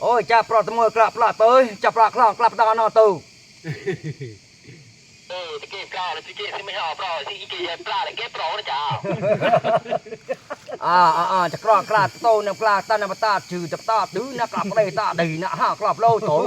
အိၣ် ကၢ်ပြီတမုၢ်ကျၢ်ပျၢ်ပၢၢ် ကၢ်ပြီကျီၢ်ကျၢ်ပတၢ်နီၣ်တိၢ် အါ အါ အါ တကြၢးကျၢ်တိၢ် နကျၢ်တၢ်နပတၢ်စုၣ် တပတၢ်တုၤ နကျၢ်ပျဲတၢ်ဒ် နဟးကျီၢ်ပျိတိၢ်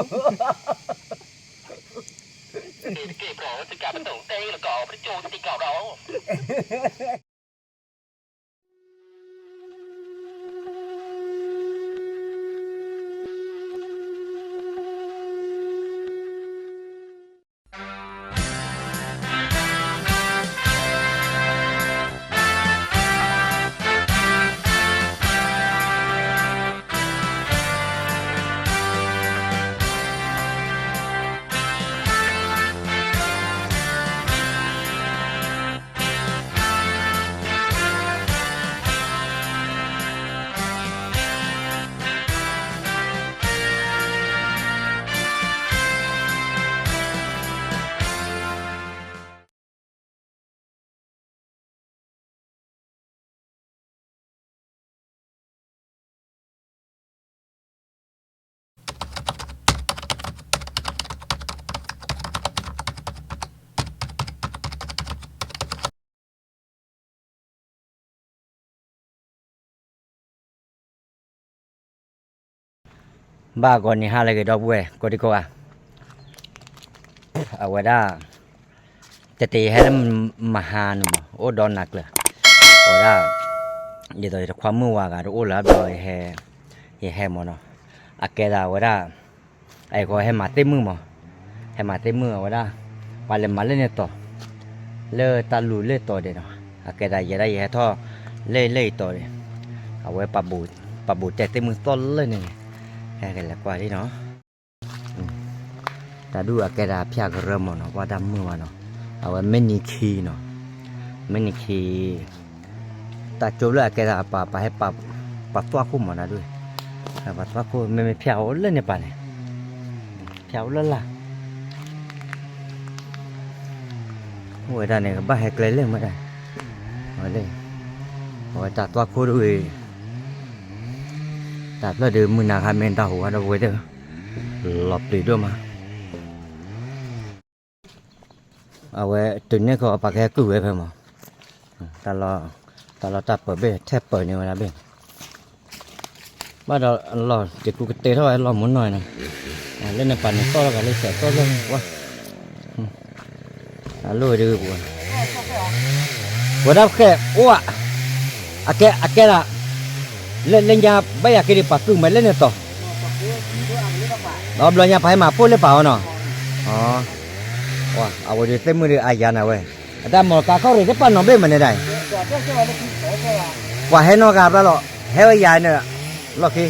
ဘၣ်ဂီၤနံၤဟါလၢအဂ့ၤ ဒီပုၢ်ဝဲၢ်ကိးဒံကိးဂၤ, အဝဲဒၣ် တတယဟဲလၢမဟါန့ၣ်မး အိၣ်ဒီးနၤကျၢၤ, အဝဲဒၣ် ဒ်သိးယတခွါမုၣ်ဝၤဂၤတအိၣ်လၢၤဘျီ ယဟဲမးနီၤ, အကဲဒၣ်ဝဲဒၣ် အဂီၤဟဲမၤသ့ၣ်မုၣ်မး, ဟဲမၤသ့ၣ်မုၣ်အဝဲဒၣ် ပှၤလဲၤမၤလၢန့ၣ်တီၤ, လၢတၢ်လူၤလၢတီၤဒဲးနီၤ, အကဲဒၣ်ယဲဒၣ်ယဟဲထီၣ် လၢလၢအံၤတီၤဒဲး, အဝဲ ပာ်ဘူးတဲသ့ၣ်မုၣ်သီၣ်လၢန့ၣ်န့ၣ်, ဟဲကလဲၤကွၢ်လံနီၤ တၢ်ဒုးအကဲဒၣ်ဖၠၣ်ကရၢမးနီၤ ပှၤတၢ်မုာ်ဘၣ်နီၤ, အဝဲမ့ၢ်နံၤခံနီၤ, မ့ၢ်နံၤခံ တၢ်ကၠိလၢအကဲဒၣ်ပှၤ ပှၤဟဲ ပှၤသွၣ်ခိၣ်မးတၢ်ဒုး, ပှၤသွၣ်ခိၣ် မ့မ့ၢ်ဖၠၣ်အိၣ်လၢန့ၣ်ပၢ်န့ၣ်, ဖၠၣ်အိၣ်လၢလၢ် အိၣ်ဝဲဒၣ်န့ၣ် ကဘၣ်ဟဲကျဲလၢမးတၢ်, အဝဲလၢ အဝဲတၢ်သွၣ်ခိၣ်တဝံၤ တၢ်ဖျၢၣ်ဒုးမုၢ်နၤခါမ့ၢ်တၢ်ဟူဝဲဒီးပဝဲသ့ၣ်, လီၤပျံၤဒိၣ်မး, အဝဲတုၤန့ၣ်ခီပှၤကဟဲကုၢ်ဝဲဖဲမး, တၢ်လီၢ်တၢ်ပၢၤဘ့ၣ် ထဲပၢၤန့ၢ်ဝဲဒၣ်ဘ့ၣ် ဘၣ်ဒီးလီၢ်တကူကတဲထီၣ်ဝဲလီၢ်မုၢ်နီၢ်နီၤ, လၢန့ၣ်ပၢ်န့ၣ်သီၣ်လီၤဂာ်လၢစဲးသီၣ်လၢဝဲ, အလိၣ်ဝဲဒုးပဝဲ, ဝဲဒၣ်ဖဲအိၣ်ဧါ, အကဲ အကဲဒၣ်, လၢလၢညါဘၣ်ယၤက့ၤဒံးပှၤကုၢ်မးလၢန့ၣ်တီၤ, ဒီးဘျီညါပှၤဟဲမၤပိၢ်လၢပၢ်အီၤနီၤ, အဝဲဒုးသ့ၣ်မုၣ်ဒုးအယၤနၤဝဲ, အတၢ်မီၢ်ကါခီၣ်ရ့ၣ်တပာ်နီၤဘ့ၣ်မးန့ၣ်ဒၣ်, ပှၤဟဲနီၢ်ဂၤဘျါလီၤ, ဟဲဝဲယၤန့ၣ်, လီၢ်ခံ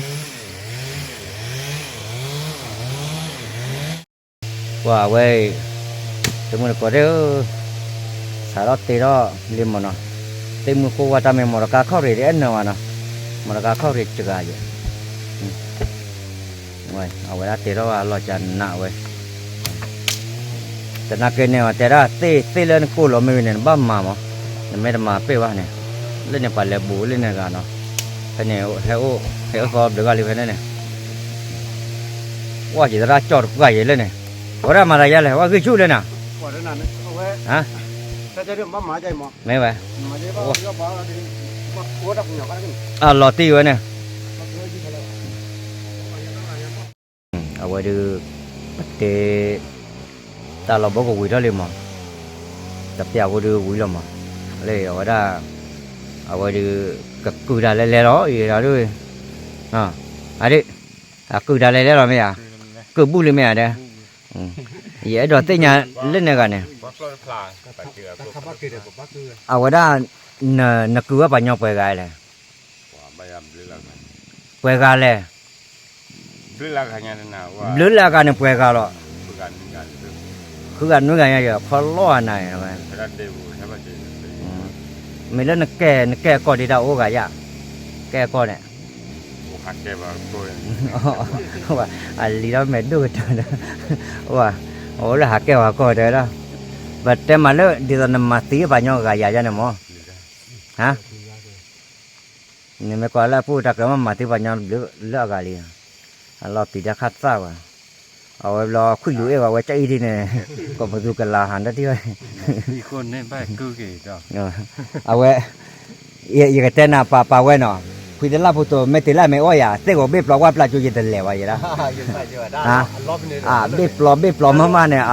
ပှၤဝဲ, တမုၢ်တကိးဒဲး, စးထီၣ်တ့ထီၣ်လံမ့ၢ်နီၤ, သ့ၣ်မုၢ်ဃိဝါတၢ်မ့ၢ်မီၢ်တကါခီၣ်ရ့ၣ်ဒ်အဲၣ်နၢၤဝဲနီၤ, မီၢ်တကါခီၣ်ရ့ၣ်စှၤယဲၢ်, အဝဲဒၣ်တ့ထီၣ်ဝဲအလီၢ်ကနးဝဲ တနာ်က့န့ၣ် တဲဒၣ်သ့ၣ်သ့ၣ်လၢနကိၢ်လီၤမ့ၢ်ဂ့ၤန့ၣ် နဘၣ်မၤမး, နမ့ၢ်တမၤပ့ၢ်ဘၣ်န့ၣ်, လၢန့ၣ်ပှၤလဲၤဘူးလၢန့ၣ်ဂၤနီၤ, ဖဲန့ၣ် ဟဲအိၣ် ဟဲအိၣ်သီဘျုးဂၤလံဖဲန့ၣ်န့ၣ်, ဝဲယသရၣ်ကၠီၣ်တပှၢ်ယဲၢ်လၢန့ၣ်, ဝဲဒၣ်မၤတၢ်ယါလဲၣ် ဝဲဂံၢ်ဆူၣ်လၢနၤ, မ့ၢ်ဝဲ အလီၤတံၢ်ဝဲန့ၣ် အဝဲဒုး ပတဲ တၢ်လီၢ်ဘိကဝံၤထီၣ်လံမး, တပျၢ်ဖိဒုးဝံၤလီၤမး, လၢအဝဲဒၣ် အဝဲဒုး ကကုၢ်တၢ်လဲၤလဲၤလီၤ အံၤဒုး အဒုး အကုၢ်တၢ်လဲၤလဲၤလီၤမ့ၢ်ဧါ, ကုၢ်ဘူၣ်လံမ့ၢ်ဧါဒီး, ယအဲၣ်ဒိးသ့ၣ်ညါလၢန့ၣ်ဂၤန့ၣ်, အဝဲဒၣ် နကုၢ်ဝဲပှၤညီပှဲၤဂၤလဲၣ် ပှဲၤဂၤလဲၣ်, ဘျုးလၢအဂၤန့ၣ်ပှဲၤဂၤလီၤ, ဃုဂၤနွံဂၤညါယခီလီၢ်အနၤဝဲ, မ့ၢ်လၢနကဲနကဲအကီၢ်ဒ်တၢ်အိၣ်ဂၤယါ, ကဲအကီၢ်န့ၣ်, အလံၤဒီးမဲာ်ဒိၣ်ကတၢၢ်ဒီး, အိၣ်လၢဟးကဲဝဲကီၢ်တဲဝဲဒၣ်, ပတဲမးလၢဒ်သိးနမၤသံပှၤညီဂၤယါယါန့ၣ်မး, ဟါ နမ့ၢ်ကွၢ်လၢအပူၤတၢ်ကြၢးမ့ၢ်မၤသံပှၤညီဘျုးလၢအဂၤလံ, အလီၤပံာ်တၢ်ခၣ်သၣ်ဘၣ်, အဝဲဘျီခွံၣ်လူၤအဲၣ်ဘၣ်ဝဲကအံၤဒ်န့ၣ်, ကိးပသူကလၤဟးတၢ်ထံၣ်ဝဲ, အဝဲ, ယကတဲနၤပာ်ပာ်ဝဲနီၤ, ဖုတလၢ်ဖိတိၤ မ့ၢ်တ့လၢ်မ့ၢ်အီၣ်ယၤ သ့ၣ်ဂီၤဘ့ၣ်ပျီကွၢ်ပျၢ်ကၠိယတလဲၤဝဲယဲဒၣ်, ဘ့ၣ်ပျီဘ့ၣ်ပျီမးမးန့ၣ်,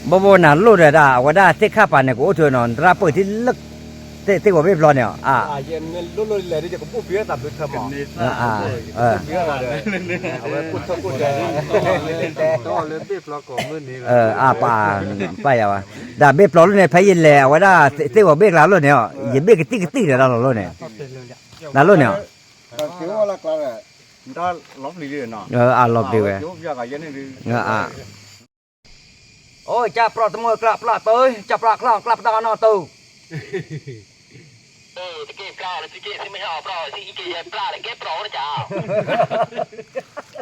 ဘၣ်ဘၣ်နၤလိၣ်ဒီးဒၣ် အဝဲဒၣ်သ့ၣ်ခၣ်ပာ်န့ၣ် ကအိၣ်ထွဲနီၤ နတရၢ်ပၢၢ်ထံလၢ သ့ၣ်ဂီၤဘ့ၣ်ပျီန့ၣ်, အ, အပာ်, ပာ်ယၤဝဲ, ဒီးဘ့ၣ်ပျီလိၣ်န့ၣ် ဖဲယလဲၤ အဝဲဒၣ်သ့ၣ်ဂီၤဘ့ၣ်ကျါလိၣ်န့ၣ်, ယဘ့ၣ်ကတံၢ်ကတံၢ်ဒီးတၢ်လီၤလိၣ်န့ၣ်, တၢ်လိၣ်န့ၣ်, အလီၤပျံၤဝဲ, အိၣ် ကၢ်ပြီတမိၢ်ကျၢ်ပျၢ်တၢ်, ကၢ်ပြီကျၢ်ပျၢ်နီၢ်တၢ်, တကဲပျၢ်လၢစကဲးစမ့ၢ်ဟးပျၢ် စံးအံၤကဲယဲပျၢ်လၢကဲပျၢ်ဝဲတၢ်,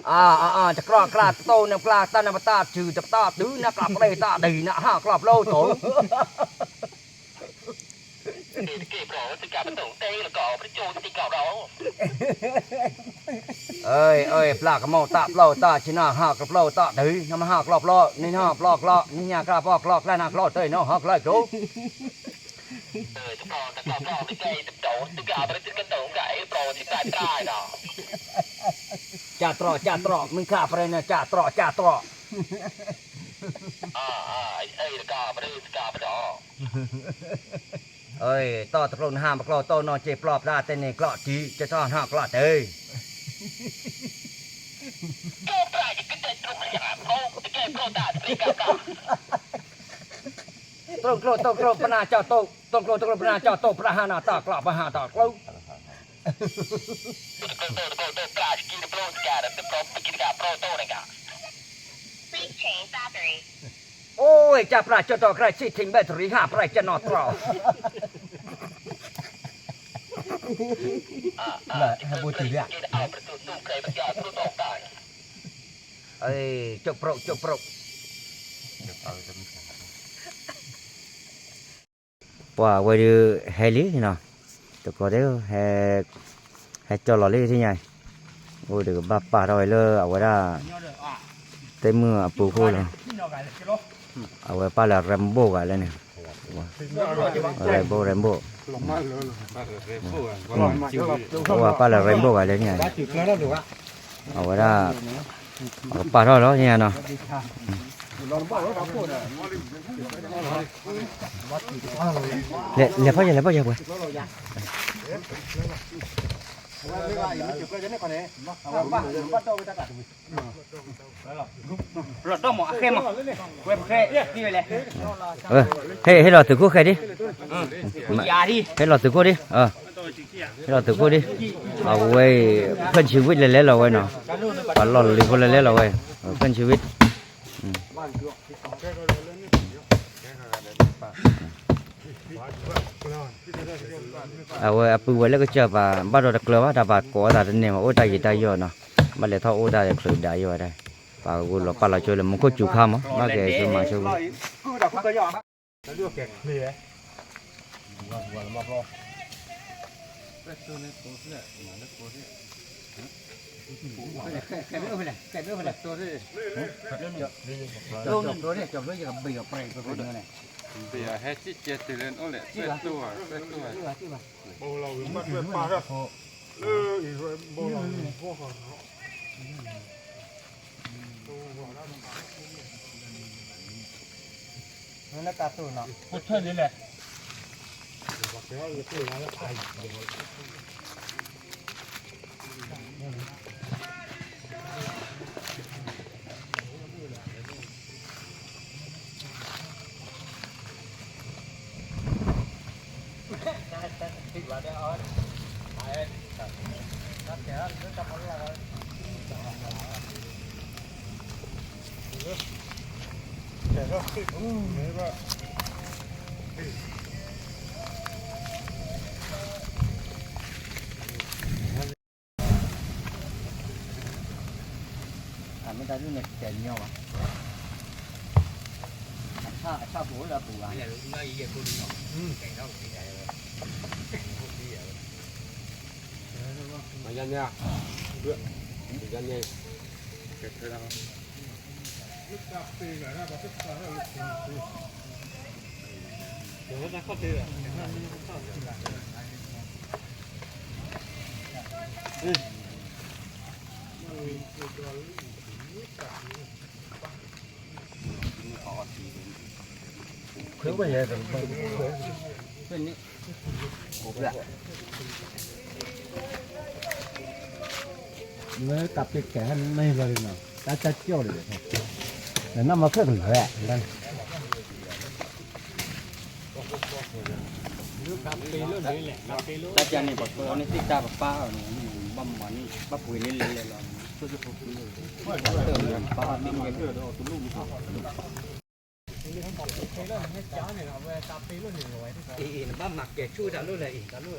အါ အါ တကြၢးကျၢ်တတိၢ် နပျၢ်တၢ် နပတၢ်စုၣ် တပတၢ်တုၤ နကျၢ်ပရ့တၢ်ဒံး နဟးကျၢ်ပျၢ်တိၢ် တကဲပျၢ်လၢစကဲးပတုာ်တဲလၢကီၢ် ပတကၠိတကံကီၢ်ဘျီ အၢ ပျၢ်ကမီၤတၢ်ပျီတၢ်ဆ့နၤ ဟးကျၢ်ပျီတၢ်တုၤ နမဟးကျၢ်ပျီ နဟးပျီကျီ နညၣ်ကျၢ်ပီကျီ ကျၢ်နၤကျီတၢ်နီၤ ဟးကျၢ်ကျိ ကၢ်တြီၢ် ကၢ်တြီၢ် မုၢ်ခၣ်ပရ့န့ၣ် ကၢ်တြီၢ် ကၢ်တြီၢ် တီၢ်တကျိၣ်နဟးပကျိၣ်တီၢ်နီၢ်က့ပျီပျၢ်တဲန့ၣ်ကျိၣ်တံၢ် ကထီၣ်နီၢ်ကျိၣ်တ့ၢ် တီၢ်ကျိၣ်ကျိၣ်တီၢ်ကျိၣ်ပနၢ်ကၠီၣ်တိၣ် တီၢ်ကျိၣ်တီၣ်ကျိၣ်ပနၢ်ကၠီၣ်တိၣ် ပှၤဟးနီၤတၢ်ကျိၣ် ပှၤဟးတၢ်ကျိၣ် အိၣ် ကၢ်ပြၢ်ကၠီၣ်တီၢ်ကြၢးဆံၣ်ထံၣ်ဘဲတရံး ဟးပြၢ်ကၠီၣ်နီၢ်တြီၢ် ဟဲဘူးတံၢ်လံ, ကၠိၣ်ပြိၣ် ကၠိၣ်ပြိၣ် ပှၤဝဲဒုးဟဲလံနီၤ, တကိးသ့ၣ် ဟဲကၠီၣ်လီၤလံထံၣ်ညါ, အိၣ်ဒီးကဘၣ်ပာ်ထီၣ်ဝဲလၢအဝဲဒၣ် သ့ၣ်မုၢ်အပူၤဃိလီၤ, အဝဲပာ်လၢ rainbow ဂၤလဲၣ်န့ၣ်, rainbow rainbow, အိၣ်ပာ်လၢ rainbow ဂၤလဲၣ်န့ၣ်, အဝဲဒၣ် အကပာ်ထီၣ်လီၤညါနီၤ, လဲၤဖီၣ်ယလဲၤဖီၣ်ယပှဲၤ လီၤဒီမး အဃဲမး ဝဲပဃဲ ဟဲလီၤသုးခိၣ်ဃဲဒ်, ဟဲလီၤသုးခိၣ်ဒ်, ဟဲလီၤသုးခိၣ်ဒ်, အဝဲ ဖျၢၣ်ဆံဝံၣ်လဲၤလဲၤလီၤဝဲနီၤ, ပှၤလီၢ်လံၤဖိလဲၤလဲၤလီၤဝဲ, ဖျၢၣ်ဆံဝံၣ် အဝဲအပုၢ်ဝဲလၢကစၢၢ်ပာ် ဘၣ်ဒီးတကျၢၤဘၣ် တၢ်ပာ်ကိးအသးတန့ၢ်မး အိၣ်တၢ်ယံာ်တၢ်ယီၣ်နီၤ, ဘၣ်လဲၤထီၣ်အိၣ်တၢ်ချုးဒါယီၣ်ဝဲဒၣ်, ပှၤကဂုာ်လီၤပာ်လီၤကၠိလၢမူခိၣ်စူၤခါမး ဘၣ်ကဲဆိမၤဆိဝံၤ အမ့ၢ်တၢ်ဒ်န့ၣ်တဲာ်ညီဘၣ်, အဆၣ်ပူၤလၢအပူၤဘၣ်, အဆၣ်ပူၤလၢအပူၤဘၣ်, အဆၣ်ပူၤလၢအပူၤဘၣ်, ယါန့ၣ်, ယါန့ၣ်, ကဲ, ခွဲးဝဲယဲၢ်, မ့ၢ်တၢ်ပ့ၤကဲမ့ၢ်လီၤနီၤ, တၢ်ကၠီၣ်လီၤ, နမၤဖျၢၣ်ကလၢာ်, တၢ်ကၠီၣ်န့ၣ် ပှၤကျီန့ၣ်သ့ၣ်တၢ်ပပၢ်အီၤန့ၣ်, ဘၣ်မၤန့ၣ် ဘၣ်ပှ့ၤန့ၣ်လဲၤလဲၤလီၤ, ပၢ်ပ့ၤန့ၣ် အံၤ နဘၣ်မၤကဲၤဆူၣ်တၢ်လိၣ်လဲၣ်အံၤ, တၢ်လိၣ်,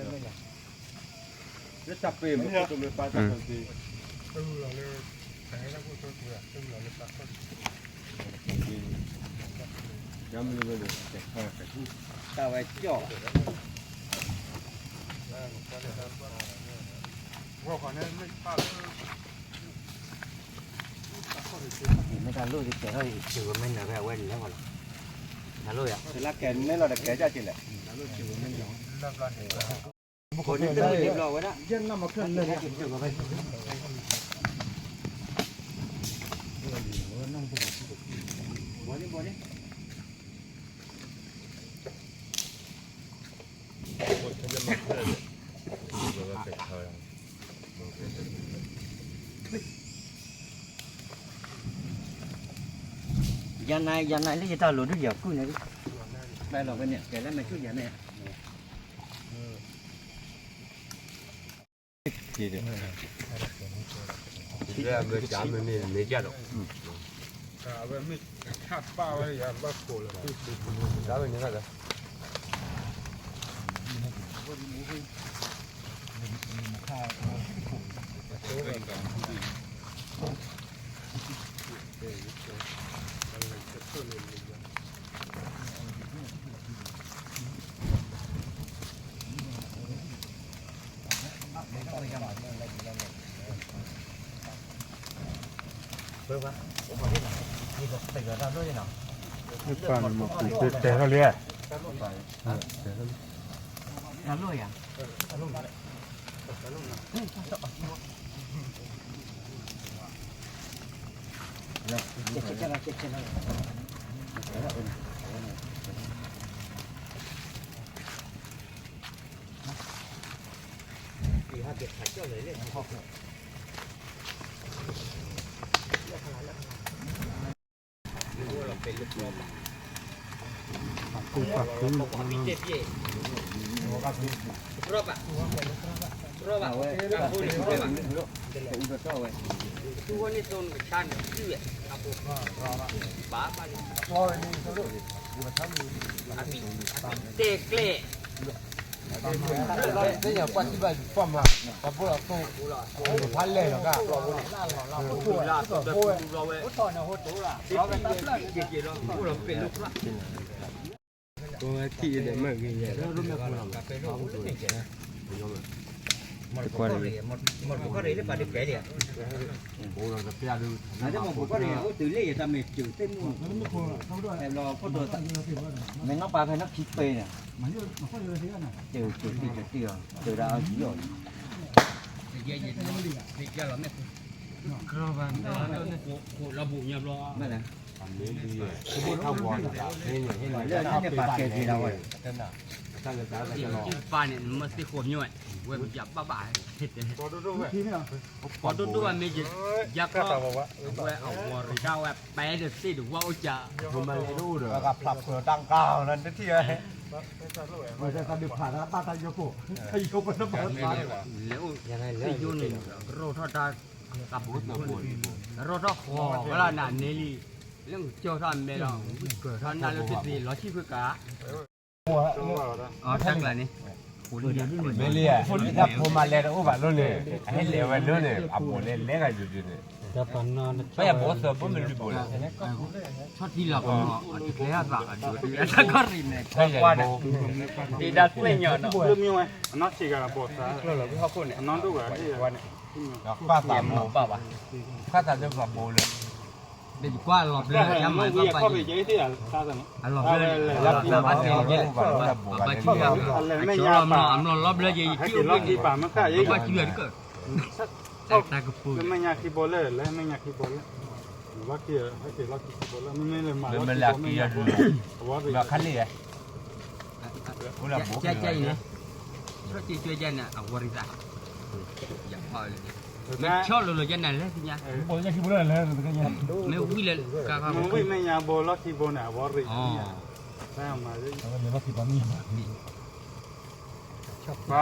လၢတၢ်ပ့ၤမ့ၢ်တမ့ၢ်ပၢ်တၢ်ပ့ၤ, တၢ်ဝဲကၠီၣ် မ့ၢ်တၢ်လိၣ်ကဲၤထီၣ်အံၤ စူၤဝဲမ့ၢ်နၢၤဖဲအဝဲန့ၣ်လီၤ, တၢ်လိၣ်ယါ, လၢကဲၤန့ၢ်လီၤဒီးကဲၤကၠီၣ်က့ၤလဲၣ်, ယဲၢ်နၢ်မၤဖျၢၣ်လၢ ယၤနၤ ယၤနၤလၢယတၢ်လိၤဒုးယၤကုၢ်န့ၣ်, ဘၣ်လီၤဝဲန့ၣ် ကဲလၢမဲာ်ဆူၣ်ယၤန့ၣ်, မ့ၢ်ကၢ်မ့ၢ်န့ၣ် မ့ၢ်ကၢ်ဒီး, အဝဲမ့ၢ်ခၣ်ပာ်ဝဲယၤဘၣ်ခိၣ်လီၤ, ဒါဝဲန့ၣ် ပၢ်န့ၣ်မ့ၢ်ပူၤတဲတဲထီၣ်လံ, တဲထီၣ်လံ. တဲကျဲ သ့ၣ်ညါပှၢ်ထံၣ်ဘၣ်ပှၢ်မး, ပှၤဘိလီၤသိ, ဖးလဲၢ်လီၤကၢ်, ပဝဲထံၣ်ဒီးမ့ၢ်ဂ့ၤယဲၢ်, တကွၢ်န့ၣ်, မ့ၢ်နီၢ်ပၢ်ဖဲနီၢ်ခံပ့န့ၣ်, စၢၤစၢၤတံၢ်စၢၤတံၢ်အီၤ, စၢၤဒၣ်အီၤယီၢ်, လီၤဘူၣ်ညါဘျီ, လၢန့ၣ်ပာ်ကဲက့ၤလီၤဝဲ, ပၢ်န့ၣ် မ့ၢ်သ့ၣ်ဃိးမျိုးဝဲ, ဝဲမ့ၢ်ယၤဘၣ်ဘၣ်, ပှၤဒိၣ်ဒိၣ်ဘၣ်မ့ၢ်ယၤခီ, ဝဲအဝီၤရံၣ်ဒၣ်ဝဲ ပဲတသ့ၣ်တဝၣ်အိၣ်ကၢ, ဖျါဖုးတၢ်ကါလီၤတထံၣ်ဝဲ, ဝဲတၢ်ဒုးဖျါတၢ်ဘၣ်တၢ်ယိဖိ, တၢ်ယိဖိတဘၣ်, သ့ၣ်ယိန့ၣ် ကရိၣ်ထီၣ်တၢ်, ကရိၣ်ထီၣ်ဃီၤဝဲလၢနၤန့ၣ်လံ, လၢကစၢၢ်ထီၣ်မဲလီၤ, ဝံၢ်ကၢၤထီၣ်နၢ်လၢတသ့လီၤဆံၣ်ဖုကါ, တၢ်ကျါန့ၣ်, မ့ၢ်လံ, တၢ်ဖိမၤလဲၤတအိၣ်ဘၣ်လိၤန့ၣ်, အဟဲလဲၤဝဲလိၤန့ၣ်, အဘူးလဲၤလဲၤဂၤယိယိန့ၣ်, ဘၣ်ယၤဘူးသၢဘိမ့ၢ်လွံၢ်ဘိလဲၣ်, ဆီၣ်ထံလီၤကီး, တၢ်ခီရံၣ်န့ၣ်, တၢ်သ့ၣ်ညါနီၤ, အနီၢ်ဆံးဂၤဘူးသၢ, အနီၢ်ဒိၣ်ဂၤ, ဘၣ်သးမူဘၣ်ဘၣ်, ဘၣ်သးလၢပှၤဘူးလၢ ဒီးယကွၢ်အလီၤဘျၢ ယမၤဘၣ်ဘၣ်, အလီၤဘျၢ, ဘၣ်ဘၣ်, အဆၢလီၤအမျိာ်လီၤဘျၢယဲ ယထံၣ်အိၣ်ဘၣ်ဘၣ်, ဘၣ်ဘၣ်, တၢ်ကပူၤ, လၢမဲာ်ညါခံဘိလၢ, လၢမဲာ်ညါခံဘိလၢ, မ့မ့ၢ်လၢမၤလီၤခံဘိ, ခါလံ, ကဲကဲအံၤန့ၣ်, ဆီၣ်က့ၤကၢကဲန့ၣ် အဝီရံသး, ယဖီလၢ, မ့ၢ်ဆီၣ်လိၤလိၤကဲန့ၣ်လဲၣ်သ့ၣ်ညါ, မ့ၢ်ဝံၤလၢကါခီ, မ့ၢ်ဝံၤမဲာ်ညါဘိလီၢ်ခံဘိန့ၣ် အဝီရံ, ပှၤ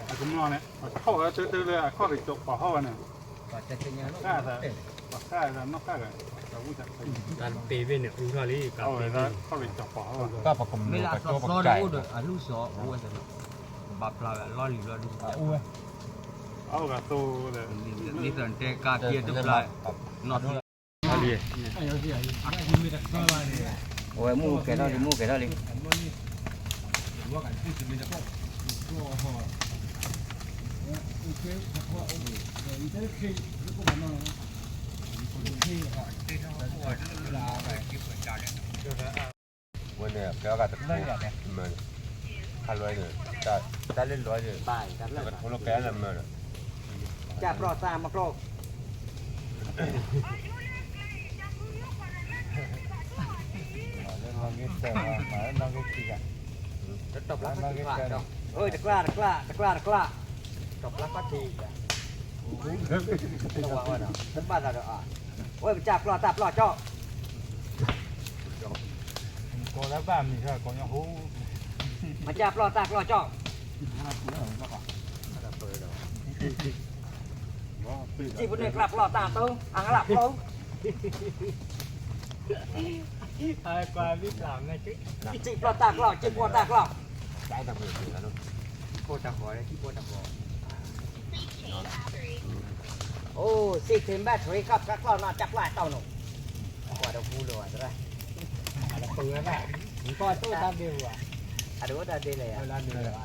အကမျီန့ၣ် အဆီၣ်ဝဲတၢ်တၢ်လၢအခီၣ်ရံၣ်ကၠီပှၤဟီၣ်ဝဲန့ၣ်, ပှၤဃၣ်နီၣ်ဃၣ်ဂၤ, တၢ်တ့ဘ့ၣ်န့ၣ် အူထီၣ်လံ, ခီၣ်ရံၣ်ကၠီပှၤဟီၣ်ဝဲ, မ့ၢ်လၢအသီသီတအိၣ်ဒီး အလူၢ်စီၤအိၣ်ဝဲ, ဘၣ်ပျၢ်ဝဲအလီၢ်လံၤလီၤဒုး, အိၣ်ဝဲ, အအိၣ်ဂၤသိလၢ, လံသးတဲကါက့တပျၢ်, နီၢ်ထီၣ် အဝဲမူကဲထီၣ်လံ, မူကဲထီၣ်လံ, ဝဲန့ၣ် ကဲအီၤဂၤတခိၣ်, မၢန့ၣ်, ခါလွဲန့ၣ်, တၢ်လၢလွဲန့ၣ်, တကထိလၢကဲလၢမၢန့ၣ်, ကၢ်ပျီၢ်သၣ်မကျိၣ် လၢနီၣ်ဂံၢ်တၢ, မၤလၢနီၣ်ဂံၢ်ခံဂၤ, တတီၢ်ပျၢ်ဖးထံ, အၢ တကျၢ် တကျၢ် တကျၢ် တကျၢ်, တီၢ်ပျၢ်ဖးထံ, တဘၣ်သးဒီး, အဝဲပကၢ်ပျီၢ်တၢ်ပျီၢ်ကၠီ, ပကၢ်ပျီၢ်တၢ်ပျီၢ်ကၠီ, စံၣ်ပူၤန့ၣ်ကျၢ်ပျီၢ်တၢ်တိ, အကျၢ်ပျီၢ်, စံၣ်ပျီၢ်တၢ်ကျီၢ်, စံၣ်ပျီၢ်တၢ်ကျီၢ်, အိၣ် စံၣ်ထ့ဘၣ်ထရံးခီၣ်ခီၣ်နီၤ တၢ်ပျီၢ်တီၢ်နီၤ, ကွၢ်တပူၤလၢၤဝဲသရၣ်, အတအိၣ်တၢ်ဒ့လၢၤ, အတအိၣ်တၢ်ဒ့လၢၤ, အဝဲဒၣ်ဒ်လံဧါ,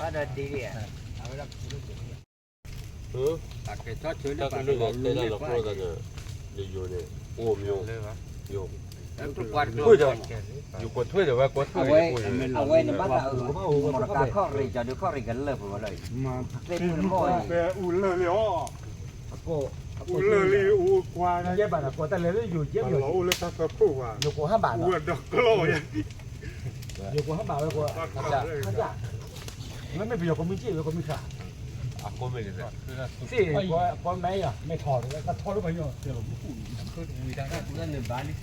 တၢ်ကဲထီၣ်ဆၢလၢပှၤကလီၤလၢန့ၣ်, ယိၤန့ၣ်, အိၣ်မ့ၢ်, ယိၤ, ယိၤကွၢ်ထွဲဒီးဝဲကွၢ်ထွဲ, အဝဲန့ၣ်ဘၣ်သးအုး, မီၢ်တကါခီၣ်ရံၣ်ကၠီဒုးခီၣ်ရံၣ်ကလၢာ်ပှၤလီၤ, သ့ၣ်မုၢ်တမီၢ်အံၤ, အူလၢာ်လံအီၤ, အူလၢာ်လံအူကွၢ်, ယဲဘၣ်ဒီးကွၢ်တၢ်လဲၤလၢယိၤယဲဘၣ်လီၤအိၣ်လၢတၢ်သၢခိၣ်ပှၤ, ယိၤကွၢ်ဟဲဘၣ်ဒီးကျီၢ်ယဲ, ယိၤကွၢ်ဟဲဘၣ်ဝဲကွၢ်, မ့မ့ၢ်ပယီၤကိးမံၤစ့ၢ်ဝဲကိးမံၤဆှၣ်, စ့ၢ်, ကိးမံၤယၤမ့ၢ်ထီၣ်တဝဲ တထီလၢပှၤညီ,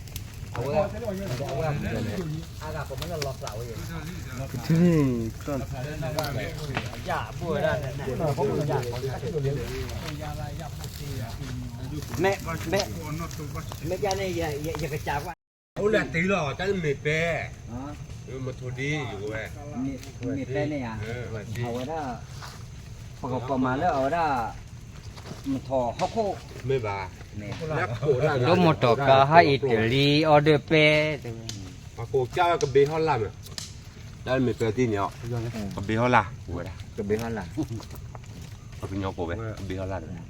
အဝဲ, အဝဲ, အဂၤကိးမံၤလၢလီၤသးဝဲ, ကထံၣ်န့ၣ်, မ့ၢ်, မ့ၢ်, မ့ၢ်ယၤန့ၣ် ယကစၢ်ကွၢ်, အိၣ်လၢတ့လီၤ တၢ်လၢမ့ၢ်ပဲ, မထိၣ်ဒ်ယိၤဝဲ, မ့ၢ်ပဲန့ၣ်ဧါ, အဝဲဒၣ်, ပကကိးမၤလၢအဝဲဒၣ်, မထီၣ်ဟီၣ်ခိၣ်, မ့ၢ်ဘၣ်, ဒိၣ်မီၢ်တီၢ်ကါဟးအံၤတလံ order ပဲ, ပှၤကိးကၢ်ဝဲကဘ့ဟီၣ်လာ်မး, တၢ်လၢမ့ၢ်ပဲသ့ၣ်န့ၣ်, ကဘ့ဟီၣ်လာ်, ကဘ့ဟီၣ်လာ်, ပှၤကညီကိးဝဲ ကဘ့ဟီၣ်လာ်န့ၣ်,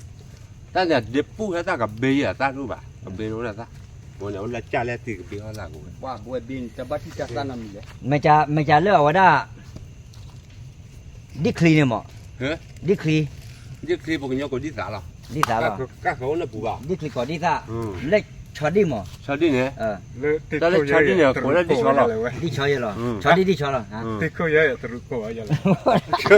တၢ်န့ၣ်ဒ့ပူၣ်ဟဲတၢ်ကဘ့ယဲၢ်အတၢ်တအိၣ်ဘၣ်, ကဘ့န့ၣ်အိၣ်လၢတၢ်, ဝဲန့ၣ်အိၣ်လၢကၢ်လဲၣ်သ့ၣ်ကဘ့ဟီၣ်လာ်ကိးဝဲ, မ့ၢ်ကၢ်လၢအဝဲဒၣ်, ဒ်ချံန့ၣ်မး, ဒ်ချံ, ဒ်ချံပှၤကညီကိးဒ်သးလီၤ, ဒ်သးလီၤ, ဒ်ချံကိးဒ်သး, လၢဆီဒံၣ်မး, တၢ်လၢဆီဒံၣ်န့ၣ် ကိးလၢဒ်ဆီလီၤ, ဒ်ဆီယဲၢ်လီၤ, ဆီဒံၣ်ဒ်ဆီလီၤ,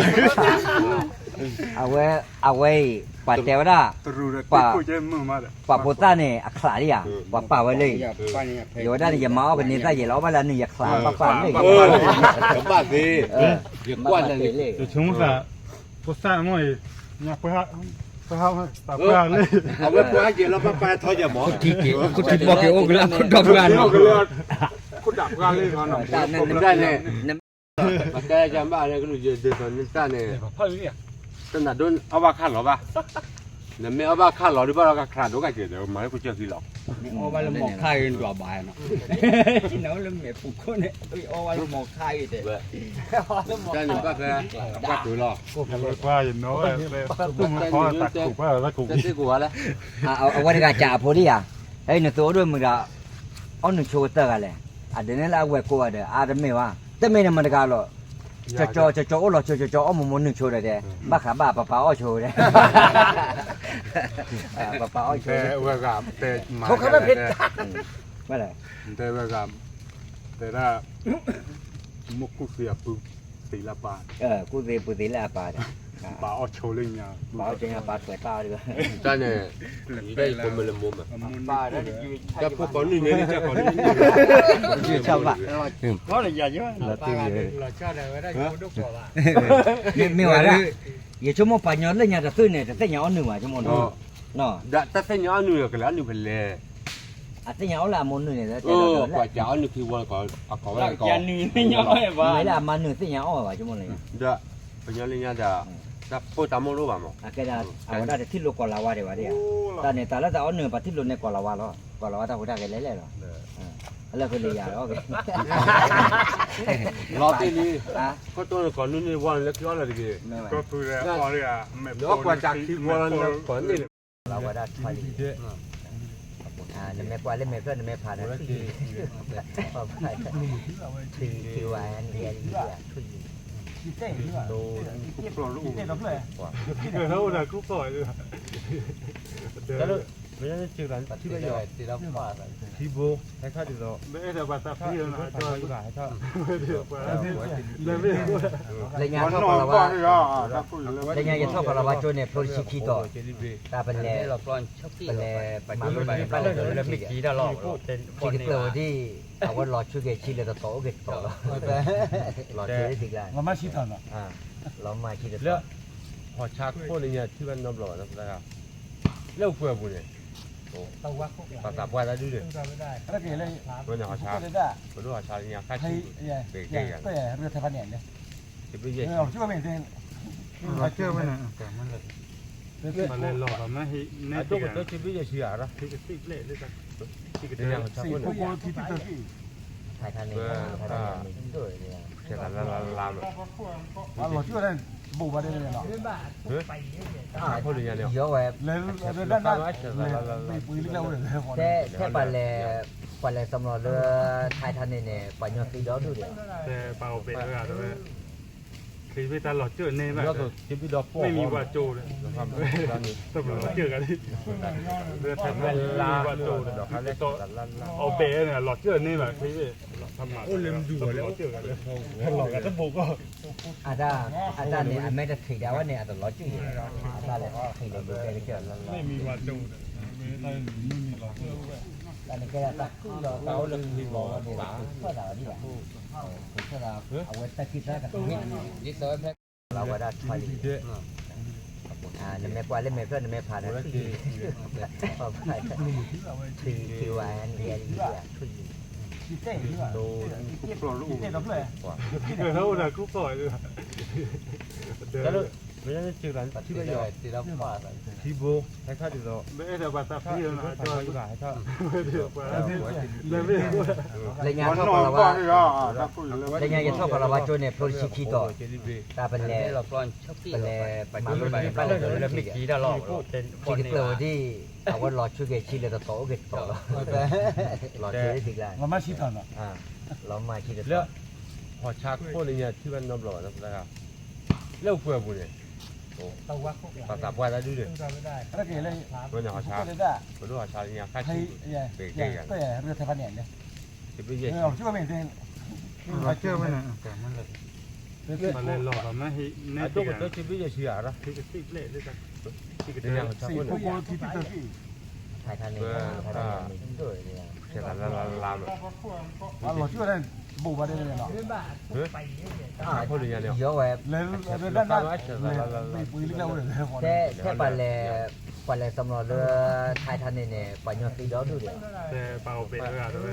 အဝဲ, အဝဲအံၤ ပှၤတဲဝဲဒၣ်, ပှၤဖိသၣ်န့ၣ် အချးလံဧါ, ပှၤပာ်ဝဲလၢအံၤ, ယဝဲဒၣ်န့ၣ် ယမၤအီၣ်ကန့ၢ်သၣ်ယဲၢ်လီၤ, ဘၣ်လၢနုာ်ယချး ပှၤပာ်လၢအံၤ, ကဘၣ်သ့, ယကွၢ်လၢ, ဖိသၣ်မ့ၢ်, ပှၤ, အဝဲပှၤဟဲက့ၤလီၤ ပှၤပာ်ထီၣ်ယဲၢ်မး, ခိၣ်ထံဘီက့ၤအိၣ်ကလၢခိၣ်ဒီပှၢ်လီၤ, ခိၣ်ဒၣ်ပှၢ်လံ, န့ၣ် ပကဲယၤဘၣ်န့ၣ် ကလူးယဒ်သိးနတၢ်န့ၣ်, တနၤဒိအီၣ်ဘၣ်ခၣ်လီၤဘၣ်, နမ့ၢ်အီၣ်ဘၣ်ခၣ်လီၤဒ်ဘၣ်လီၤကခရးဒိၣ်ကက့ၤဒီး မၤလၢကစၢၢ်ခံလီၤ, နအီၣ်ဘၣ်လၢမီၤခါဂ့ၤနဒွးဘၣ်နီၤ, နအိၣ်လၢမဲာ်ပူၤခိၣ်န့ၣ် အီၣ်ဘၣ်လၢမီၤခါဂ့ၤတဲ, တၢ်န့ၣ်ဘၣ်ဖဲ ကွၢ်တုၤလီၤ, ကွၢ်ယနီၤ, တၢ်စ့ၢ်ကီးဝဲလဲၣ်, အဝဲတဂၤစံးအဖိဒ်ယၤ, ဟဲနသိးအိၣ်ဒိၣ်မုၢ်ဒီး အီၣ်နုာ်ဆိကတၢၢ်ဂၤလဲၣ်, အဒ်န့ၣ်လၢအဝဲၢ်ကိးဂၤဒီး အါတမ့ၢ်ဘၣ်, တမ့ၢ်န့ၣ်မတၤတဂၤလီၤ, ကၠီကၠီအိၣ်လီၤဆိ ကၠီကၠီအိၣ်မိၢ်မိၢ်နုာ်ဆိဒီးတဲ, ဘၣ်ဃးဘၣ်ပပၢ်အီၣ်ဆိဒီး, ပပၢ်အီၣ်ဆိ, တဲဝဲဂၤ, တဲဒၣ်, မ့ၢ်ကူၣ်သ့အပုၢ်သ့လၢအပၢ်, ကူၣ်သ့ပုၢ်သ့လၢအပၢ်ဒီး, ပၢ်အီၣ်ဆိလၢညါ, ပၢ်အီၣ်ဆိညါပၢ်ထွဲတၢ်ဒီး, တၢ်န့ၣ်, ယဘၣ်ယကိးမ့ၢ်လၢမိၢ်မး, တၢ်ဖိကိးနုာ်န့ၣ် တၢ်ကိးနုာ်န့ၣ်, ယဘၣ်, မ့ၢ်ဝဲဒၣ်, ယဆိကမိၣ်ပှၤညီလၢညါတသ့ၣ်န့ၣ် တသ့ၣ်ညါအီၣ်နုာ်ဘၣ် ဆိကမိၣ်နီၤ, တၢ်သ့ၣ်ညါအီၣ်နုာ်ကလဲၤအီၣ်နုာ်ဖဲလဲၣ်, အသ့ၣ်ညါအီၣ်လၢအမိၢ်နုာ်န့ၣ်, ပှၤကးအီၣ်နုာ်ခံဝီ, အကိးဝဲကိး, မ့ၢ်လၢအမါနုာ်သ့ၣ်ညါအီၣ်ဝဲဘၣ် ဆိကမိၣ်လၢညါ, ဒီး, ပညီလၢညါဒီး, တၢ်ပိၢ်တၢ်မိၣ်တအိၣ်ဘၣ်မး, အကဲဒၣ်, အဝဲဒၣ်တထံၣ်လိာ်ကီၤလၤဝါဒံးဘၣ်ဒံးဧါ, တၢ်န့ၣ် တၢ်လၢတၢ်အီၣ်နုာ်ပှၤထံၣ်လိာ်န့ၣ်ကီၤလၤဝါလီၤ, ကီၤလၤဝါတၢ်ဟူးတၢ်ဂဲၤလဲၣ်လဲၣ်လီၤ, အလၢဃိလၢယၤလီၤ, လီၤတ့ၢ်လံ, ခိၣ်တိၢ်န့ၣ်ကိးနုာ်န့ၢ်ဝီန့ၣ်လၢခံအီၣ်လၢတဂ့ၤ, လီၤကွၢ်တၢ်ခံဝီလၢကိးန့ၣ်, လီၤဝဲဒၣ်ထွဲလံ, နမ့ၢ်ကွၢ်လၢမဲာ်ဖျၢၣ်နမ့ၢ်ဖးန့ၣ်, ထံထံဝဲန့ၣ်, ထံထံဝဲန့ၣ်, ထံဘိ, ဟဲခါဒ်သိး, လၢညါထီၣ်ကီၤလၤဝါ, လၢညါယထီၣ်ကီၤလၤဝါကၠိန့ၣ် ဖျိတဆံခံတီၤ, တၢ်ပလဲၤ, ပလဲၤ, ပမၤလိန့ၢ်ဘၣ်လၢလၢမ့ၢ်က့ၤတၢ်လီၤ, ထံတကျၢၤဝဲဒ်, အဝဲလီၤဆူက့ၤဆံလၢတတီၤအိၣ်က့ၤတတီၤလီၤ, လီၤဆူက့ၤဆံ, လီၤမၤဆံတတီၤ, ဟီၣ်ဆါခိၣ်လၢညါထံၣ်ဘၣ်နီတဘျီဘၣ်, လၢအပူၤန့ၣ်, ပှၤသးပှၢ်တၢ်ဒုးဒီး, ပဒိၣ်ဟီၣ်ဆါ, ပဒိၣ်ဟီၣ်ဆါလၢညါခါဆံ, ပကဲယၤ, တဘ့ၣ်ယဲၢ်ဆံ, လီၤကၠိဝဲန့ၣ်, လီၤကၠိဝဲန့ၣ်, အဒိၣ်ကတၢၢ်တဘ့ၣ်ယဲၢ်ဆံဧါ, လၢညါဟီၣ်ဆါခိၣ်န့ၣ်, ဖဲ, ဖဲလၢလၢလၢလၢ, လီၤကၠိဝဲန့ၣ်, ဘိးဘၣ်ဒ်န့ၣ်လီၤ, လၢ, လၢ, လၢ, ထဲပှၤလဲၤ, ပှၤလဲၤသးမလီၤလၢ, ထါထါန့ၣ်န့ၣ် ပှၤညီသံဒီဒူၣ်ဒံး, ပှၤအိၣ်ဖဲ, တၢ်လီၤကၠိန့ၣ်ဘၣ်, မ့ၢ်မံၤပှၤကၠိ, တၢ်လီၤကၠိ, အီၣ်ဘဲန့ၣ် လီၤကၠိန့ၣ်ဘၣ်, အိၣ်လၢမဒုးဝဲလၢ, လီၤကတဘိးကီၢ် အတၢ်, အတၢ်န့ၣ် အမဲာ်တထံးဒၣ်ဝဲန့ၣ် အတလီၤစုၣ်ယဲၢ်, အတၢ်လဲၤထံးလဲၤဒိးကဲကစၢၢ်, တၢ်န့ၣ်ကဲဒၣ်တၢ်ခုၣ်လီၤတၢ်အိၣ်လၢခံလီၤန့ၣ် ကဖၢသးဒံးဘၣ်, ကဖၢသး, အဝဲတၢ်ခံသၢကသး, လီၤဝဲဒၣ်ထွဲလံ, နမ့ၢ်ကွၢ်လၢမဲာ်ဖျၢၣ်နမ့ၢ်ဖးန့ၣ်, ထံထံဝဲန့ၣ်, ထံလံ, ထံဘိ, ဟဲထီၣ်ဒ်သိး, လၢညါထီၣ်ကီၤလၤဝါ, လၢညါယထီၣ်ကီၤလၤဝါကၠိန့ၣ် ဖျိတဆံခံတီၤ, တၢ်ပလဲၤ, ပလဲၤ, မၤလိန့ၢ်ဘၣ်လၢလၢမ့ၢ်က့ၤတၢ်လီၤ, ထံတကျၢၤဝဲဒ်, အဝဲလီၤဆူက့ၤဆံလၢတတီၤအိၣ်က့ၤတတီၤလီၤ, လီၤဆူက့ၤဆံလီၤ, လီၤမၤဆံတတီၤ, လၢ, ဟီၣ်ဆါခိၣ်လၢညါထံၣ်ဘၣ်နီတဘျီဘၣ်, လၢအပူၤန့ၣ်, ပှၤသးပှၢ်တၢ်ဒုးဒီး, ပဒိၣ်ဟီၣ်ဆါ, ပဒိၣ်ဟီၣ်ဆါလၢညါခါဆံ, ပကဲယၤ, တဘ့ၣ်ယဲၢ်ဆံ, အဒိၣ်ကတၢၢ်တဘ့ၣ်ယဲၢ်ဆံဧါ, လၢညါဟီၣ်ဆါခိၣ်န့ၣ်, လီၤကၠိဝဲန့ၣ်, ဘိးဘၣ်ဒ်န့ၣ်လီၤ, ထဲပှၤလဲၤ, ပှၤလဲၤသးမလီၤလၢ, ထါထါန့ၣ်န့ၣ် ပှၤညီသံဒီဒူၣ်ဒံး, ပှၤအိၣ်ဖဲ, ပှၤအိၣ်ဖဲ,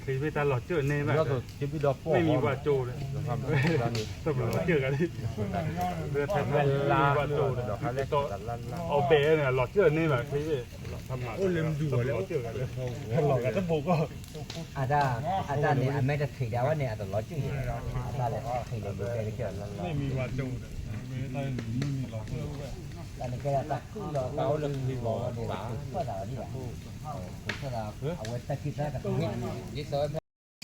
ချ့ဘ့ၣ်တၢ်လီၤစၢၢ်န့ၢ်ဘၣ်, မ့ၢ်မံဝါကၠိဒီး, တၢ်လီၤစၢၢ်ဂၤလံ, မံဝါကၠိဒီး, အီၣ်ဘဲၣ်န့ၣ် လီၤစၢၢ်န့ၢ်ဘၣ်, ချ့ဘ့ၣ်, လီၤစၢၢ်ဂၤလံ, အတၢ်န့ၣ် အမဲာ်တထံးဒၣ်ဝဲန့ၣ် အတလီၤစၢၢ်ယဲ, အတၢ်လီၤထံးလီၤဘုကဲတကဲလီၤ, တၢ်န့ၣ်ကဲတၢ်ခုၣ်လီၤတၢ်အိၣ်လၢခံလီၤန့ၣ် တဖၣ်သးဒံးဘၣ်, အဝဲတၢ်ခံသၢကသ့ၣ်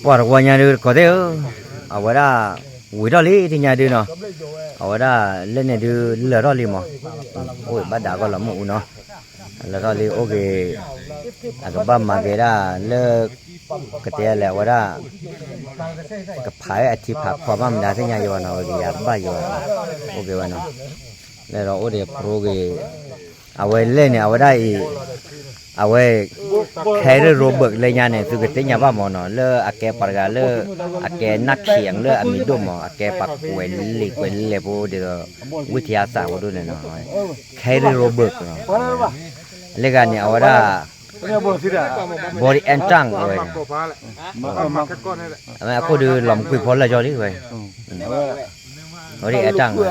ပှၤတဝီညါဒုးတကိးသ့ၣ်ဧၢ, အဝဲဒၣ် ဝံၤထီၣ်လံတညါဒုးနီၤ, အဝဲဒၣ်လၢန့ၣ်ဒုးလၢာ်ထီၣ်လံမး, အိၣ်ဘၣ်ဒၣ်ကီၢ်လီၤမုၢ်အူနီၤ, လၢာ်ထီၣ်လံအိၣ်က့ၤ, အကဘၣ်မၤက့ၤဒၣ်လၢ, ကတဲလဲၣ် အဝဲဒၣ် ကဖးဝဲအထံဖးခွါဘၣ်မနုၤသ့ၣ်ညါယံၤဘၣ်နီၤ, ဝဲကယၤဘၣ်ယံၤဘၣ်, အိၣ်က့ၤဝဲနီၤ, လၢဒီးအိၣ်ဒီး pro က့ၤ, အဝဲလဲၣ်န့ၣ် အဝဲဒၣ်အံၤ, အဝဲ Carrie Robert လၢညါန့ၣ် သုကသ့ၣ်ညါဘၣ်မးနီၤ, လၢအကဲပှၤတဂၤလၢ, အကဲနၢ်ခံးလၢအမံၤဒိၣ်မး, အကဲပှၤကွဲးလံာ်ကွဲးလဲၢ်ဖိဒ်သိး, ဝံထံအသးဖိဒိၣ်န့ၣ်နီၤ, Carrie Robert နီၤ, လၢဂၤန့ၣ် အဝဲဒၣ် body and tongue ဝဲ, အခိၣ်ဒုးလီၤမုၢ်ကွံာ်ဖီလၢာ်ကၠီလံဝဲ, ဘီဒံးအဲၣ်တၢ်ဝဲ,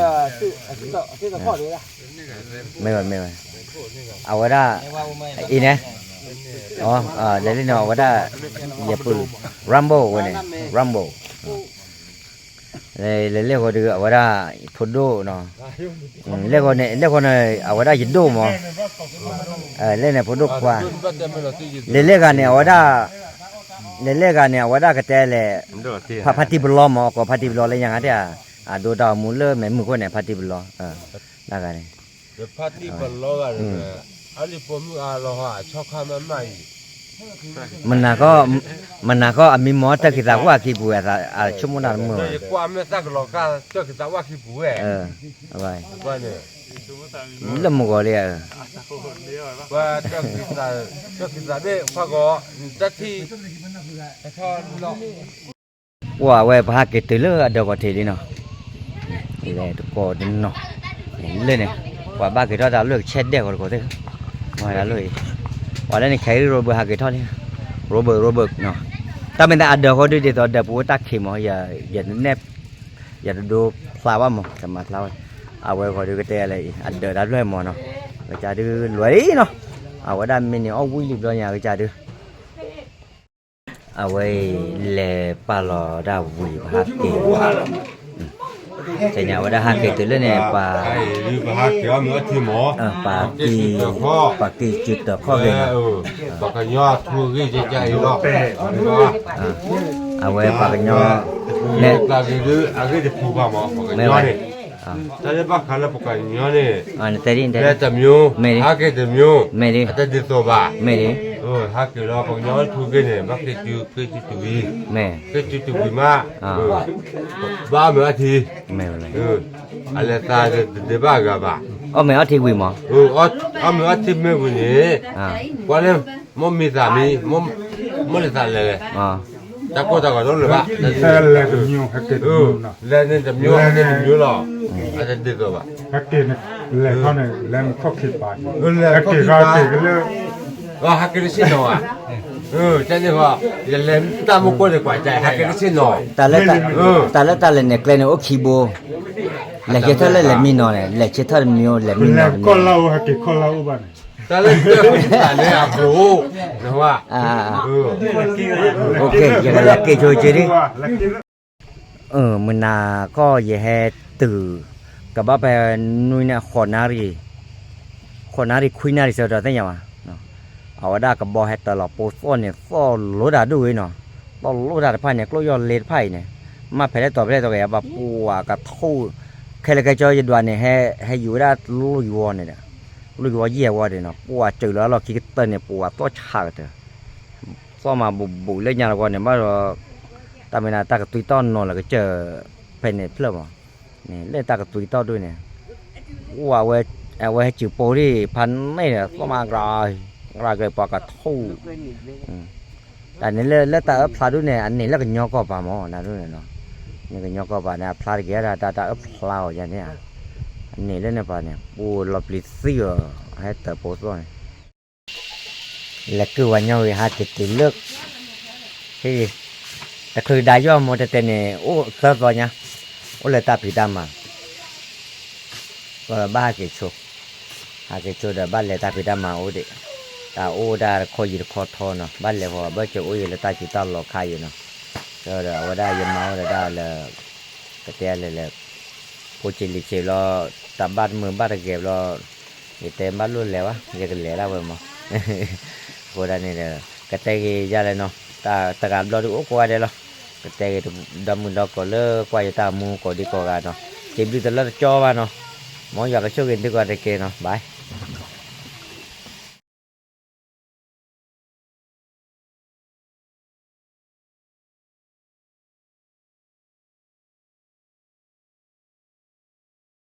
မ့ၢ်ဝဲမ့ၢ်ဝဲ, အဝဲဒၣ်, အံၤန့ၣ်, လဲၤလံန့ၣ် အဝဲဒၣ်, ယပူၤ, Rumble ဝဲန့ၣ်, Rumble လဲၤလဲၤဃီဒုး အဝဲဒၣ်ဖိဒိၣ်နီၤ, လဲၤဃီန့ၣ် လဲၤဃီန့ၣ် အဝဲဒၣ်ယဒိၣ်မး, လဲၤန့ၣ်ဖိဒိၣ်ခွါ, လဲၤလဲၤဂၤန့ၣ် အဝဲဒၣ်, လဲၤလဲၤဂၤန့ၣ် အဝဲဒၣ်ကတဲလဲၣ်, ဖါဖါတံၢ်ပလီမး ကိးဖါတံၢ်ပလီလၢညါခါတဲဧါ, အဒိတၢ်အိၣ်မူလၢမဲာ်မုာ်ခိၣ်န့ၣ် ဖါတံၢ်ပလီ, တၢ်ဂၤန့ၣ် ဖါတံၢ်ပလီဂၤန့ၣ်, အလံာ်ပိာ်မုၣ်အါလီၤဟီ အဆီခါမးမးအံၤ မနၤဃီအမံမီၢ်တၢ်ခံးသးဝၣ်ခံပူၤဝဲ, အဆိကမိၣ်တၢ်တမုာ်ဘၣ်, ကွၢ်မ့ၢ်သၣ်ကလီၤကၢ်တၢ်ခံးသးဝၣ်ခံပူၤဝဲ, လၢမုၢ်ဂီၤလံဧၢ, တၢ်ခံးသးဘ့ၣ်ဖးဂီၤ, တၢ်ထံၣ် ပှၤဝဲပဟးက့ၤတုၤလၢအဒၢးပီၤထံးလံနီၤ, လဲၤတကိးတနီၤ, လၢန့ၣ်, ပှၤဘၣ်က့ၤထီၣ်တၢ်လၢကဆဲးဒဲးဂီၤတကိးသ့ၣ်, မၤတၢ်လၢအံၤ, ပှၤလၢန့ၣ် Carrie Robert ဟးက့ၤထီၣ်လံ, Robert Robert နီၤ, တၢ်မ့ၢ်သးအဒၢးဃီဒုးဒ်သိးဒၢးပူၤဝဲတၢ်ခံးမး, ယ, ယတဒိဖျါဘၣ်မး တမၤဖျါဝဲ, အဝဲဃီဒုးကတဲလဲၣ်အံၤ အဒၢးတၢ်ဖျၢၣ်မးနီၤ, ကစၢ်ဒုးလွဲလံနီၤ, အဝဲဒၣ်မ့ၢ်န့ၣ်အီၣ်ဝံၣ်လံဘျီညါကစၢ်ဒုး အဝဲအံၤလဲၤပာ်လီၤဒၣ်ဝံၤပဟးက့ၤ, တဲညါဝဲဒၣ်ဟးက့ၤတုၤလၢန့ၣ် ပှၤ, ပှၤက့ၤ, ပှၤက့ၤစုတၢ်ခီၣ်က့ၤနီၤ, ပှၤကညီထူအဂ့ၢ်ကကအံၤလီၤ, အဝဲပှၤကညီ, န့ၣ်, အဂ့ၢ်တပူၤဘၣ်မး ပှၤကညီန့ၣ်, တၢ်လၢဘၣ်ဃးလၢပှၤကညီန့ၣ်, တဲတမံၤ, ဟးက့ၤတမံၤ, မ့ၢ်ဒ်, အတဒ်သိးဘၣ်, မ့ၢ်ဒ်, ဟးက့ၤလီၤ ပှၤကညီထူဂ့ၢ်န့ၣ် ဘၣ်က့ၤစု, က့ၤစုတဝံၤ, မ့ၢ်, က့ၤစုတဝံၤမး, ဘၣ်မ့ၢ်အီထံ, အလဲၤသးတဒဲးဘၣ်အဂၤဘၣ်, အီၣ်မ့ၢ်အီထံဝံၤမး, အီၣ်မ့ၢ်အီထံမ့ၢ်ဝံၤန့ၣ်, ကွၢ်လၢ, မိၢ်မံသးမံ, မိၢ်လဲၤသးလဲၤလဲၤ, တၢ်ကိၢ်တၢ်ဂီၤတအိၣ်လၢၤဘၣ်, လဲၤန့ၣ်တမံၤ ဟးက့ၤတမံၤလီၤ, အတဒ်သိးဘၣ်, လဲၤခီန့ၣ် လဲၤခီခံပၤ, လဲၤခီခံပၤ, ဟးက့ၤတဆ့ၣ်နီၤဧါ, တၢ်န့ၣ်ဃီ, ယလဲၤတၢ်မူခိၣ်န့ၣ် ကွၢ်ကၢ် ဟးက့ၤတဆ့ၣ်နီၤ, တၢ်လၢတၢ်လဲၤနဲၣ်ကျဲန့ၣ် အိၣ်ခံဘိ, လဲၤဆၢထၢၣ်လၢလဲၤမံနီၤန့ၣ် လဲၤဆၢထၢၣ်တမံၤ လဲၤမံနီၤတမံၤ, ကီၢ်လၢအိၣ် ဟဲက့ၤကီၢ်လၢအိၣ်ဘၣ်န့ၣ်, တၢ်လၢကၢၢ်ကစၢ်န့ၣ်အကျိၤ, နဝါ, ယကလဲၤက့ၤဆိက့ၤဒ် မုၢ်နၤကီၢ်ယဟဲတုၤ, ကဘၣ်ဖဲနွံနၣ်ရံၣ်, ဃိးနၣ်ရံၣ် ခွံနၣ်ရံၣ်ဆၢကတီၢ်သ့ၣ်ညါဘၣ်, အဝဲဒၣ်ကဘီဟဲတၢ်လီၤပိာ်သီၣ်န့ၣ် သီၣ်လိတၢ်ဒိၣ်ဝဲနီၤ, သီၣ်လိတၢ်တဖၣ်န့ၣ် ကျိၣ်ယီၢ်လ့တဖၣ်အံၤန့ၣ်, မ့ၢ်ဖဲလဲၣ်တီၤဖဲလဲၣ်တီၤကယၤဘၣ် ပှၤကထီၣ်, ခဲလၢာ်ခဲဆ့ယဒွးန့ၣ် ဟဲယူၤဝဲဒၣ်လိၣ်ယဝီန့ၣ်ဒီး, လိၣ်ယဝီယဲၢ်ဝီဒၣ်နီၤ ပှၤစၢၤလီၤအလီၢ်ခံကတၢၢ်န့ၣ် ပှၤသီၣ်ဆးကတၢၢ်, သီၣ်မၤဘူးဘူးလၢညါတဝီန့ၣ် ဘၣ်ဒီး, တၢ်မ့ၢ်ဒၣ်တၢ်ကသွံတီၢ်နီၤလၢကစၢၢ်, ဖဲန့ၣ်ဖျၢၣ်မး, န့ၣ်လၢတၢ်ကသွံတီၢ်ဒိၣ်န့ၣ်, အဝဲဟဲစၢၤပိာ်ဒံၣ်ဖးန့ၣ်ဒီးသီၣ်မၤကရၢ, ကရၢက့ၤပှၤကထီၣ် တၢ်န့ၣ်လၢတၢ်အၢၣ်ဖျါဒိၣ်န့ၣ် အန့ၣ်လၢကညီကီၢ်ပၤမး နဒိၣ်န့ၣ်နီၤ, န့ၣ်ကညီကီၢ်ပၤန့ၣ် အဖျါတဂ့ၤဒၣ်တၢ်တၢ်အၢၣ်ဖျါအီၤယၤန့ၣ်ဧါ, အန့ၣ်လၢန့ၣ်ပၤန့ၣ် ပူၤလီၤပျံၤသံအီၤ, ဟဲတၢ်ပိာ်သီၣ်န့ၣ်, လဲၤကုၢ်ဝဲညီဝံၤဟးက့ၤတုၤလၢ ဟ့ၣ်, တချုးဒၣ်ယီၢ်မိၢ်တဲတဲန့ၣ် အိၣ်သၢသီညါ, အိၣ်လၢတၢ်ဖံးတၢ်မၤ, ဘၣ်ဟးက့ၤဆိ, ဟးက့ၤဆိဒီးဘၣ်လဲၤတၢ်ဖံးတၢ်မၤအိၣ်ဒံး, တၢ်အိၣ်ဒၣ်တခီယံၤတခီထီနီၤ, ဘၣ်လဲၤဃီဘၣ်စၢၤအိၣ်ယံၤလၢတၢ်စူၤတၢ်လီၤခါယံၤနီၤ, ဒီးအဝဲဒၣ်ယမါအိၣ်ဒီးဒၣ်လၢ ကတဲလဲၣ်လဲၣ်, ဖိဆံးလံၤဆံးဘျီ, တၢ်ဘၣ်တမုာ်ဘၣ်တဂဲၤဘျီ, ယတဲဘၣ်လိၣ်လဲၤဘၣ် ယကလဲၤဒၣ်ဝဲမး, အဃိဒၣ်န့ၣ်ဒီး ကတဲဂ့ၤယၤလဲၣ်နီၤ, တၢ်တဂၤဘျီဒုးအိၣ်ကိးဂၤဒဲးလီၤ, ကတဲဂ့ၤဒီမုၢ်ဒီကိးလၢကွၢ်ယတၢ်မူကိးဒံကိးဂၤနီၤ, စံးဘျုးတလၢတကၠီဘၣ်နီၤ, မ်ယွၤကဆိၣ်ဂ့ၤသုကိးဂၤတက့ၢ်နီၤ, bye.